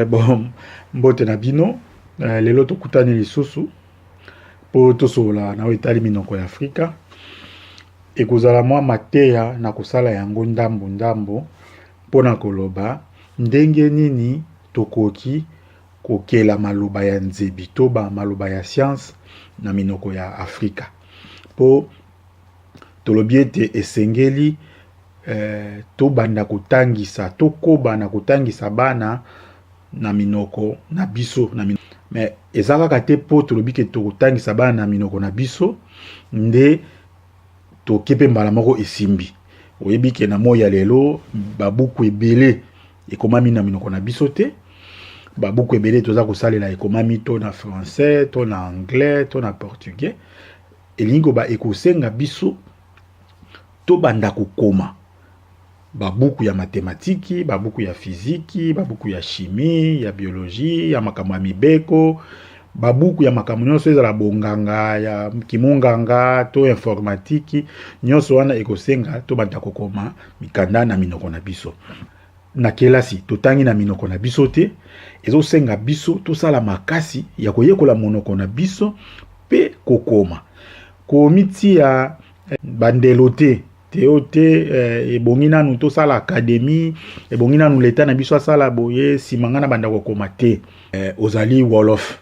Bon, mbote na bino. Lelo tokutani lisusu mpo tosolola na oyo etali minoko ya Afrika. Ekozala mwa mateya na kosala yango ndambo ndambo mpo na koloba ndenge nini tokoki kokela maloba ya nzebi to ba maloba ya science na minoko ya Afrika. Mpo tolobi ete esengeli tobanda kotangisa, tokoba na kotangisa bana na minoko na biso na minoko. Mais eza kaka te mpo tolobi ke tokotangisa bana na minoko na biso nde toke mpe mbala moko esimbi. Oyebi ke na moi ya lelo babuku ebele ekomami na minoko na biso te. Babuku ebele toza kosalela ekomami to na français to na anglais to na portugais. Elingi koba ekosenga biso tobanda kokoma babuku ya matematiki, babuku ya fiziki, babuku ya chimie, ya biologie, ya makambo ya mibeko, babuku ya makambo nyonso, ezala bonganga ya kimonganga to informatiki, nyonso wana ekosenga tobanda kokoma mikanda na minoko na biso. Na kelasi totangi na minoko na biso te, ezosenga biso tosala makasi ya koyekola monoko na biso mpe kokoma. Komitia bandelo te, teo te, ebongi nanu tosala akademi, ebongi nanu leta na biso asala boye, nsima nga na banda kokoma te. Ozali Wolof,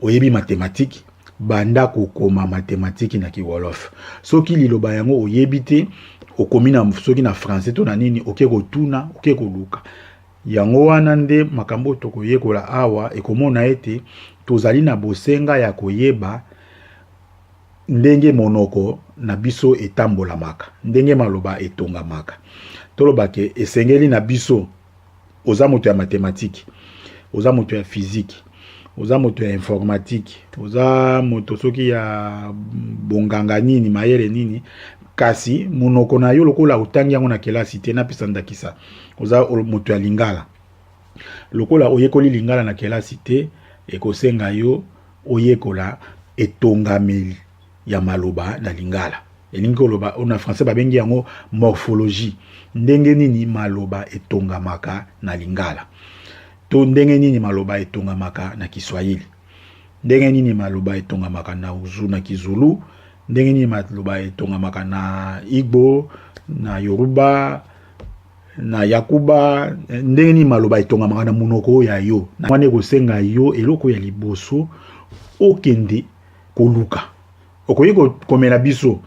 oyebi matematiki, banda kokoma matematiki na kiwolof. Soki liloba yango oyebi te, okomi na soki na français to na nini, oke kotuna, oke koluka. Yango wana nde makambo oyo tokoyekola awa ekomona ete tozali na bosenga ya koyeba ndenge monoko na biso etambolamaka, ndenge maloba etongamaka. Toloba ke esengeli na biso, oza moto ya matematiki, oza moto ya fiziki, oza moto ya informatiki, oza moto soki ya bonganga nini, mayele nini, kasi monoko na yo lokola otangi yango na kelasi te. Napesa ndakisa, oza moto ya lingala, lokola oyekoli lingala na kelasi te, ekosenga yo oyekola etongameli ya maloba na lingala. Elingi koloba, na français babengi yango morphologie, ndenge nini maloba etongamaka na lingala, to ndenge nini maloba etongamaka na kiswahili, ndenge nini maloba etongamaka na uzu, na kizulu, ndenge nini maloba etongamaka na igbo, na yoruba, na yakuba, ndenge nini maloba etongamaka na monoko ya yo. Wana ekosenga yo eloko ya liboso okende koluka. Okoki komela biso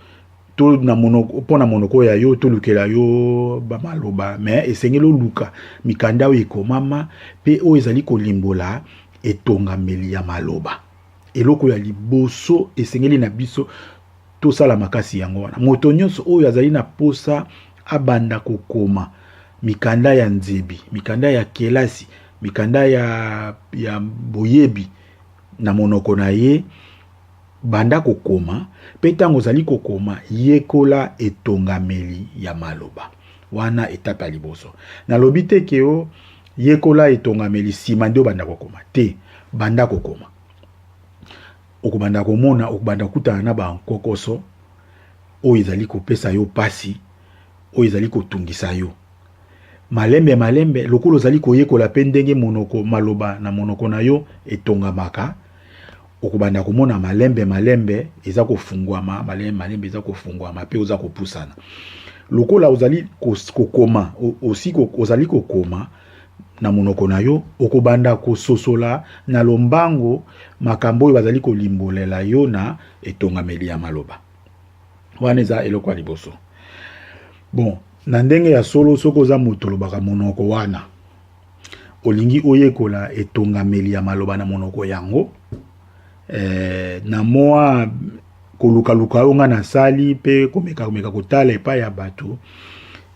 to na monoko, mpo na monoko ya yo tolukela yo bamaloba, me esengeli oluka mikanda oyo ekomama mpe oyo ezali kolimbola etongameli ya maloba. Eloko ya liboso esengeli na biso tosala makasi yango wana. Moto nyonso oyo azali na posa abanda kokoma mikanda ya nzebi, mikanda ya kelasi, mikanda ya boyebi na monoko na ye, banda kokoma. Mpe ntango ozali kokoma, yekola etongameli ya maloba. Wana etape ya liboso. Nalobi te ke o yekola etongameli nsima nde obanda kokoma te. Banda kokoma, okobanda komona, okobanda kokutana na bankokoso oyo ezali kopesa yo pasi, oyo ezali kotungisa yo. Malembe malembe, lokola ozali koyekola mpe ndenge monoko, maloba na monoko na yo etongamaka, okobanda komona malembe malembe eza kofungwama, malembe malembe eza kofungwama, mpe oza kopusana. Lokola ozali kokoma, osi ozali kokoma na monoko na yo, okobanda kososola na lombango makambo oyo bazali kolimbolela yo na etongameli ya maloba. Wana eza eloko ya liboso. Bon, na ndenge ya solo, soki oza moto olobaka monoko wana, olingi oyekola etongameli ya maloba na monoko yango, na mwa kolukaluka oyo nga nasali mpe komeka komeka kotala epai ya bato,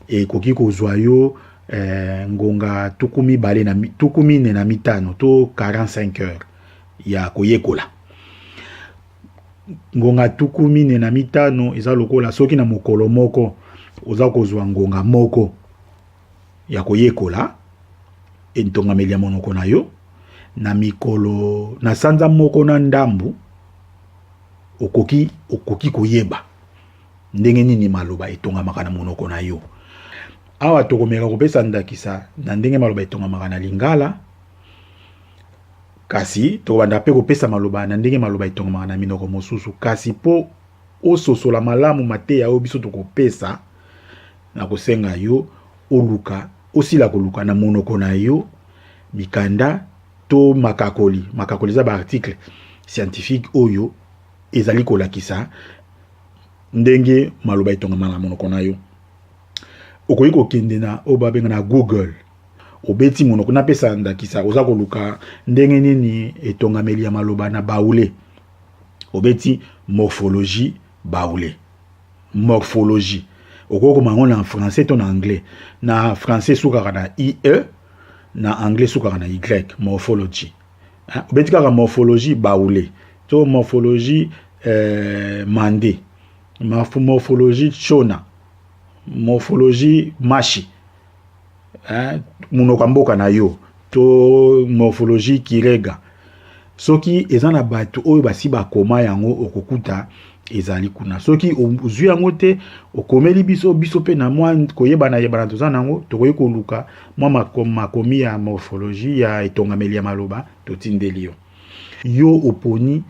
ekoki kozwa yo ngonga 24 na 45 to 45 heures ya koyekola. Ngonga 45 eza lokola soki na mokolo moko oza kozwa ngonga moko ya koyekola entongameli ya monoko na yo, na mikolo, na sanza moko na ndambu, okoki koyeba ndenge nini maloba etongamaka na monoko na yo. Awa tokomeka kopesa ndakisa na ndenge maloba etongamaka na Lingala, kasi tokobanda mpe kopesa maloba na ndenge maloba etongamaka na minoko mosusu. Kasi mpo ososola malamu mateya oyo biso tokopesa, nakosenga yo oluka, osila koluka na monoko na yo mikanda to makakoli. Makakoli eza ba article scientifique oyo ezali kolakisa ndenge maloba etongama na monoko na yo. Okoki kokende na oyo babenga na Google, obeti monoko. Napesa ndakisa, oza koluka ndenge nini etongameli ya maloba na Baoulé, obeti morphologie Baoulé, morphologie. Okoki kokoma yango na français to na anglais. Na français esukaka na ie, na anglais esukaka na y, morphology. Obeti kaka morphologie Baoulé to morphologie Mandé, morphologie Shona, morphologie Mashi, monoko ya mboka na yo, to morphologie Kirega. Soki eza na bato oyo basi bakoma yango, okokuta ezali kuna. Soki ozwi yango te, okomeli biso, biso mpe na mwa koyebana yebana toza nango, tokoki koluka mwa makomi ya morphologie ya etongameli ya maloba, totindeli yo. Yo oponi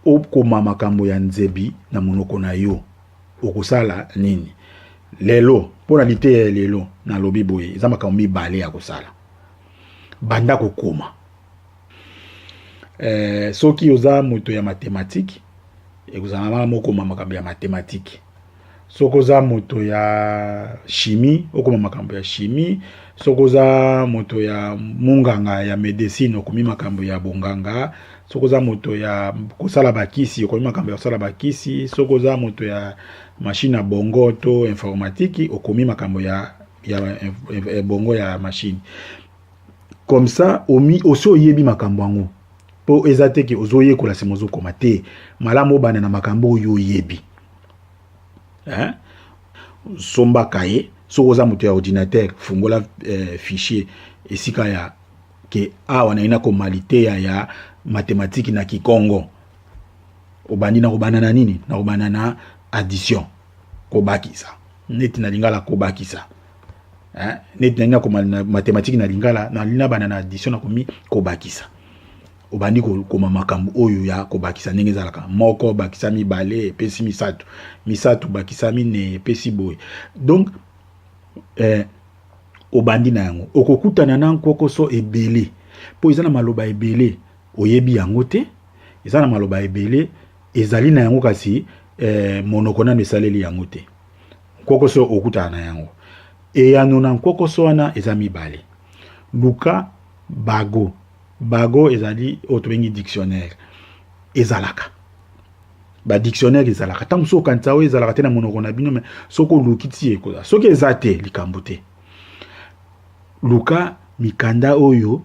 okoma makambo ya nzebi na monoko na yo, okosala nini lelo? Mpo na liteya ya lelo, nalobi boye, eza makambo mibale ya kosala. Banda kokoma. Soki oza moto ya matematike, ekozala malamu okoma makambo ya matematike. Soki oza moto ya chimie, okoma makambo ya chimie. Soki oza moto ya munganga, ya medecine, okomi makambo ya bonganga. Soki oza moto ya kosala bakisi, okomi makambo ya kosala bakisi. Soki oza moto ya machine ya bongo to informatique, okomi makambo ya bongo, ya machine. Comme ça omi osi oyebi makambo yango, mpo eza te ke ozoyekola nsima ozokoma te. Malamu obanda na makambo oyo oyebi, hein? Somba kaye. Soki oza moto ya ordinateur, fungola fichier esika ya ke awa nayi nakoma liteya ya matematiki na Kikongo. Obandi na kobanda na nini? Na kobanda na addition, kobakisa, neti na Lingala kobakisa, hein? Neti nalingi nakoma na matematiki na Lingala, nalingi nabanda na addition, nakomi kobakisa. Obandi kokoma makambo oyo ya kobakisa ndenge ezalaka: moko bakisa mibale epesi misato, misato bakisa minei epesi boye. Donc obandi na yango, okokutana na nkokoso ebele, mpo eza na maloba ebele oyebi yango te. Eza na maloba ebele ezali na yango, kasi monoko nano esaleli yango te. Nkokoso okutana na yango, eyano na nkokoso wana eza mibale. Luka bago. Bago ezali oyo tobengi dictionnaire. Ezalaka badictionnaire, ezalaka ntango mosusu okanisa oyo ezalaka te na monoko na bino, mais soki oluki ti ekozala. Soki eza te, likambo te. Luka mikanda oyo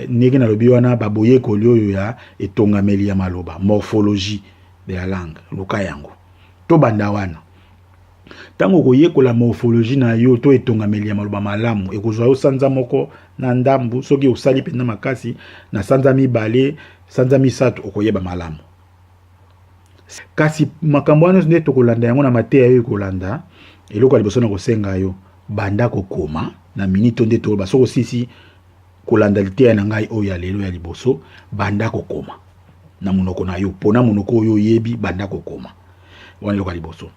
ndenge nalobi wana, baboyekoli oyo ya etongameli ya maloba, morphologie de la langue. Luka yango, tobanda wana. Ntango okoyekola morphologie na yo to etongameli ya maloba malamu, ekozwa yo sanza moko na ndambu. Soki osali mpenza makasi, na sanza 2, sanza 3, okoyeba malamu. Kasi makambo wana nyonso nde tokolanda yango na mateya oyo ekolanda. Eloko ya liboso na kosenga yo, banda kokoma na minito nde toloba. Soki osisi kolanda liteya na ngai oyo ya lelo ya liboso, banda kokoma na monoko na yo, mpona monoko oyo oyebi, banda kokoma. Wana eloko ya liboso.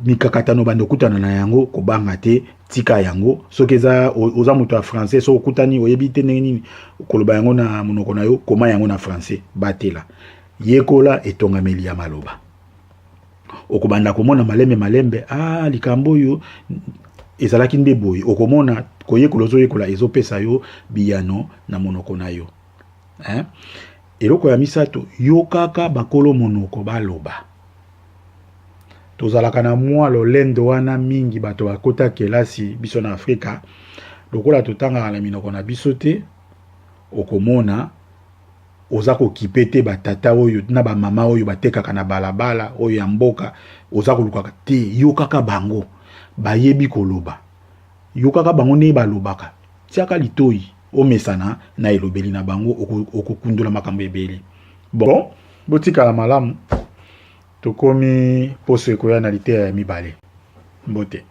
Mikakatano banda okutana na yango, kobanga te, tika yango. Soki eza oza moto ya français, soki okutani oyebi te ndenge nini koloba yango na monoko na yo, koma yango na français. Batela, yekola etongameli ya maloba. Okobanda komona malembe malembe, ah, likambo oyo ezalaki nde boye. Okomona koyekola ozoyekola ezopesa yo biyano na monoko na yo, hein? Eloko ya misato, yokaka bakolo monoko baloba. Tozalaka na mwa lolendo wana mingi, bato bakota kelasi, biso na Afrika, lokola totangaka na minoko na biso te, okomona oza kokipe te batata oyo na bamama oyo batekaka na balabala oyo ya mboka. Oza kolukaka te, yokaka bango, bayebi koloba. Yokaka bango ndenge balobaka, tiaka litoi, omesana na elobeli na bango, okokundola makambo ebele. Bon, botikala malamu. Tokomi poso ekoya na liteya ya mibale. Mbote.